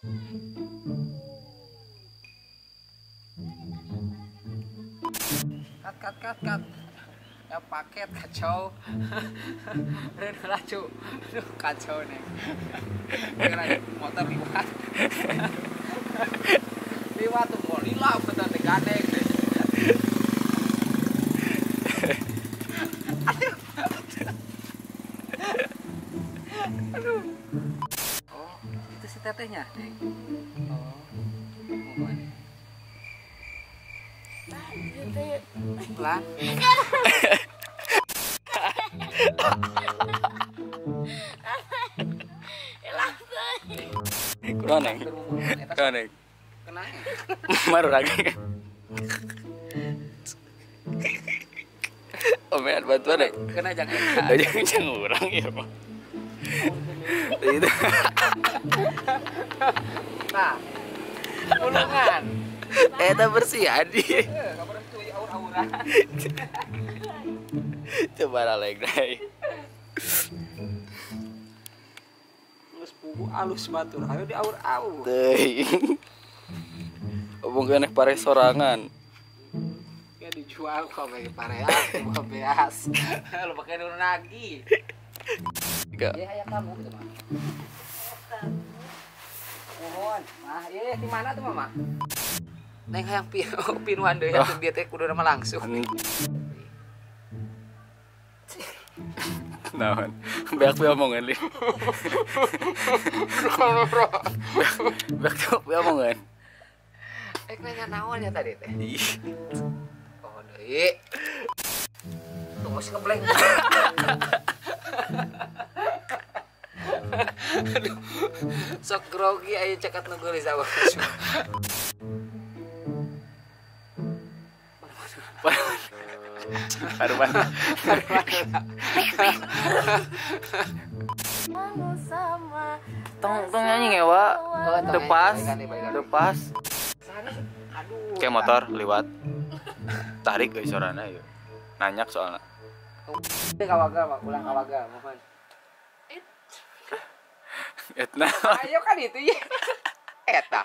Cut cut cut cut. Ya paket kacau. Rena laju. Aduh kacau nih. Kira motor liwat. Liwat tuh mau lila betul gandeng. Aduh. Aduh. Oh, itu si tetehnya, Neng. Oh. Mau mana? Pelan. Kurang neng. Kurang neng. Maru lagi. Omean bantuan neng. Kena jangan. Jangan orang ya mah. Itu. Nah, ulungan. Eta bersih adi. Kabar cuy aur-auran. Coba lalek deh. Geus pugu alus batur, ayo di aur-aur. Teuing. Omong keneh pare sorangan. Ya dijual kok bagi pareas, bukan beas. Lu pakai dulu lagi. Enggak. Ya aya kamu gitu mah. Mohon. Nah, iya di mana tuh mama? Neng hayang pinuhan deui atuh dia teh kudu mah langsung. Naon? Beak we omongan li. Beak we omongan. Ek nanya naon ya tadi teh? Oh deui. Tuh masih ngeblank. Aduh. Sok grogi aya cakat nu geulis awak. Haruman. Tong tong nyanyi ngewa. Depas. Depas. Kayak motor liwat. Tarik euy sorana yeuh. Nanyak soalna. Kawaga mah ulah kawaga mohon. Etna. Ayo kan itu ya. Eta.